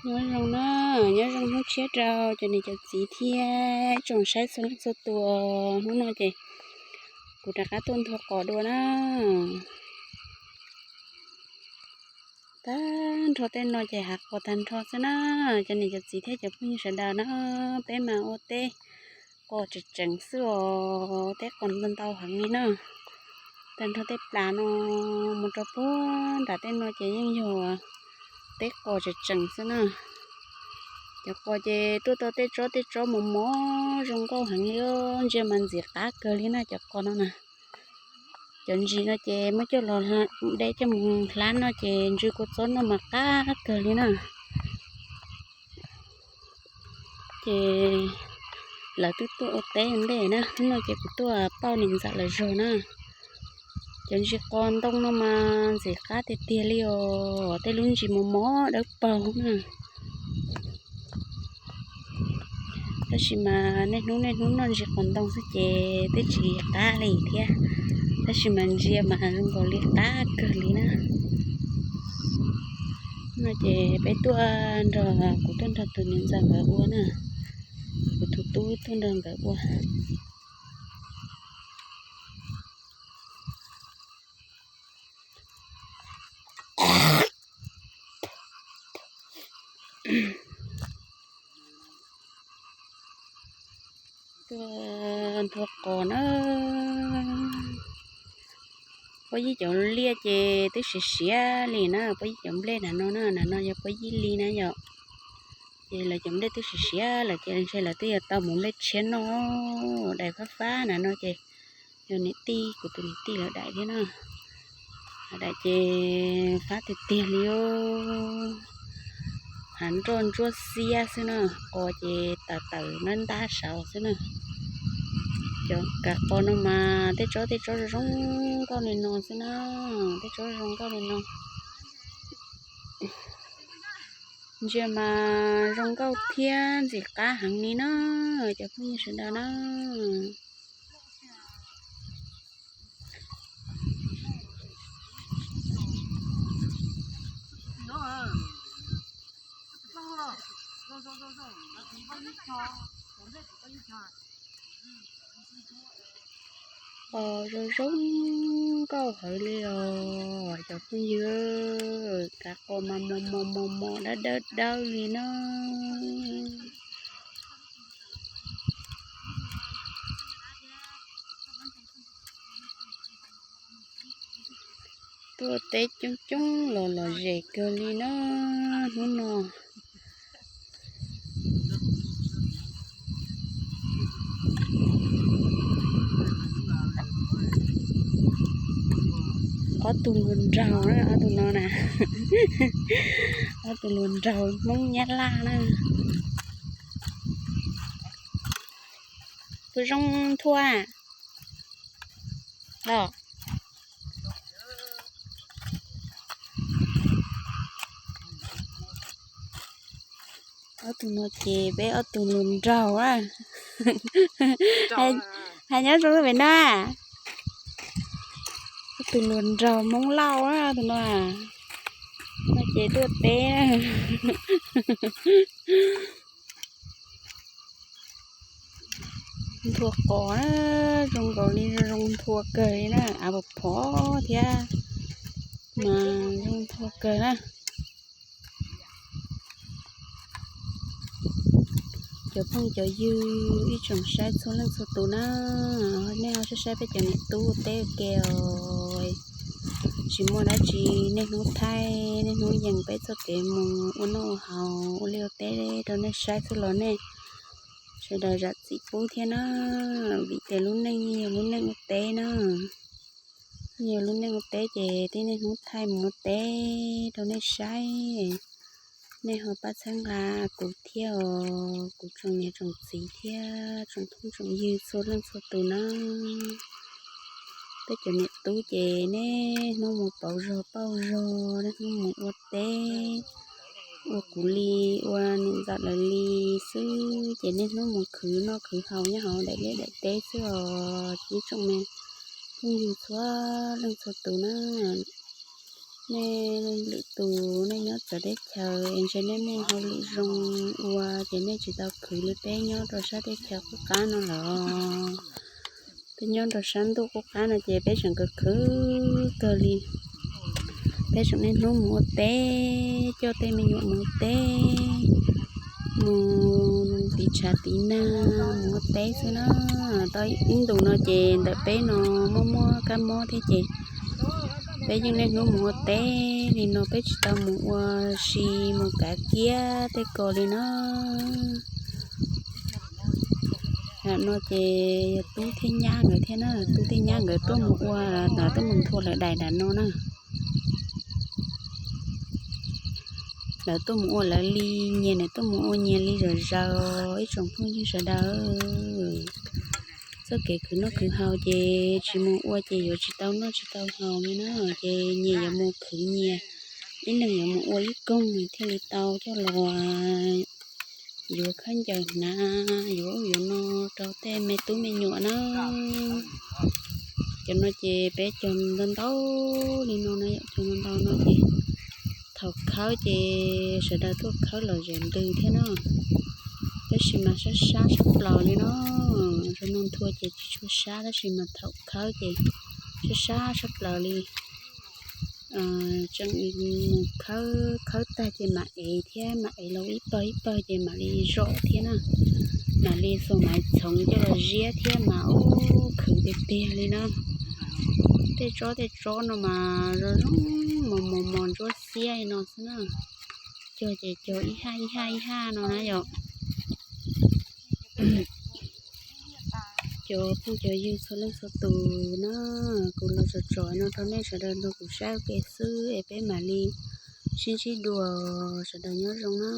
Nyob zoo na, nyob zoo hnub tshiab rau cov niam cov txiv thiab tsoom saib txhua leej txhua tus. Hnub no ces kuv rov qab tuaj nthua qos dua na. Tag nrho tej no ces hav qos tag nrho xwb na. Cov niam cov txiv thiab cov phooj ywg sawv daws na, peb mas ua teb qos tseem tseem xwb os, teb qos ntau ntau heev li na. Tag nrho tej plas no mus rau puag nram tej no ces yeej yog teb qos tseem tseem xwb na. Cov qos ces tuaj tau tej tsob tej tsob mos mos zoo nkauj heev li, ntsia mas ntxim qab kawg li na cov qos no na. Cov ntsis no ces muab coj los de coj mus hlab no ces ntsw kua txob noj mas qab kawg li na. Ces lawv twb tuaj ua teb ntej na, hnub no ces kuv tuaj pauj niam ntxawm lawv zog na. Cov ntsis qos ntoo no mas ntxim qab tiag tiag li os, tej lub ntsis mos mos dawb paug na. Tab sis mas niaj hnub niaj hnub noj ntsis qos ntoo xwb ces twb tsis qab li thiab, tab sis mas ntsia mas zoo nkaus li qab kawg li na. No ces peb tuaj nrog, kuv tuaj nrog tus niam ntxawm nkawd ua na, kuv tus tub tuaj nrog nkawd ua. Tuaj nthua qos na. Pob yib cov liaj ces twb siav siav li na, pob yib cov nplej na no na, na no yog pob yib li na yom. Ces lawv cov nplej twb siav siav lawm ces ntshe lawv twb yuav tau mus nplej tshiab noj, daim fab fab na no ces yog niam tij, kuv tus niam tij lawv daim thiab na. Lawv daim ces fab tiag tiag li os. Hav nroj ntsuab xiab xwb na, qos ces tawm tawm ntab ntab saud xwb na. Cov kav qos no mas tej tsob tej tsob zoo zoo nkauj li no xwb na, tej tsob zoo nkauj li no. Ntsia mas zoo nkauj thiab ntxim qab heev li na, cov phooj ywg sawv daws na. Qos zoo zoo nkauj heev li os cov phooj ywg, kav qos mas mos mos mos mos dawb dawb dawb li na. Tuaj teb coob coob los lom zem kawg li na hnub no. Ob tug hluas nraug na, ob tug no na, ob tug hluas nraug Hmoob Nyab Laj na. Puas zoo nthua los? Ob tug no ces peb ob tug hluas nraug a, hais nyob zoo pem no. Ob tug hluas nraug Hmoob Lauj a, tus no, no ces tuaj teb. Nthua qos na, zoo nkaus li zoo nthua kawg li na, av phom phom thiab mas zoo nthua kawg na. Cov phooj cov ywg ib tsoom saib txhua leej txhua tus na, nej ho saib saib peb cov niam tub ua teb ua ke os. Tsis muaj dab tsi, niaj hnub thaij niaj hnub yees peb txoj kev mus ua noj ua haus ua liaj ua teb rau nej saib xwb los nej sawv daws zam txim pub thiab na, vim tias lub neej yog lub neej ua teb na. Yog lub neej ua teb ces tib niaj hnub thaij mus ua teb rau nej saib. Nej ho pab txhawb nqa kuv thiab os, kuv tsoom niam tsoom txiv thiab tsoom phooj tsoom ywg txhua leej txhua tus na. Peb cov niam tub ces niaj hnub mus pauv zog pauj zog, niaj hnub mus ua teb, ua kuv li, ua niam ntxawm lawv li xwb ces niaj hnub mus khwv noj khwv haus nyob hauv daim liaj daim teb xwb os. Ib tsoom me phooj ywg txhua leej txhua tus na, Nej lwm tus nej nyob txawv teb chaws es ntshe nej muaj hauj lwm zoo ua ces nej tsis tau khwv li peb nyob rau sab teb chaws qub qab no lawm. Peb nyob rau sab ntuj qub qab no ces peb tseem khwv khwv kawg li. Peb tseem niaj hnub mus ua teb, coj tej me nyuam mus ua teb, mus tiv tshav tiv nag, mus ua teb xwb na. Tau ib ntus no ces ntawm peb no muaj muaj kab mob thiab ces peb yeej niaj hnub mus ua teb li no, peb tsis tau mus ua si mus kav kiab tej ko li na. Tam no ces yog tub thiab nyab nkawd thiab na, tub thiab nyab nkawd tuaj mus ua, tuaj mus nthua lawv daim nram no na. Lawv tuaj mus ua lawv li, nyias nws tuaj mus ua nyias li zom zaws ib tsoom phooj ywg sawv daws. Txoj kev khwv noj khwv haus ces tsis mus ua ces yuav tsis tau noj tsis tau haus li na, ces nyias yuav mus khwv nyias, ib leeg yuav mus ua ib koog thiaj li tau coj los yuav khaub ncaws hnav, yuav ub yuav no rau tej me tub me nyuam na. Cov no ces peb cog ntau ntau li no na, cog ntau ntau no ces thaum khawb ces sawv daws tuaj khawb los zem ntws thiab na. Tab sis mas sab sab sab plaws li no, zoo no nthua ces tsis tshua sab tab sis mas thaum khawb ces sab sab sab plaws li. Tseem mus khawb khawb tag ces mam ev thiab, mam ev los ib pawg ib pawg ces mam li zom thiab na. Mam li xuas maiv txhoov coj los ziab thiab mas ub khwv tiag tiag li na. Tej tsob tej tsob no mas zoo zoo mos mos mos ntsuab xiab li no xwb na. Cog ces cog ib haj ib haj ib haj no na yom. Cov phooj cov ywg txhua leej txhua tus na, kuv los tsom tsom no rau nej sawv daws nrog kuv saib ua ke xwb es peb mam li sib ntsib dua, sawv daws nyob zoo na.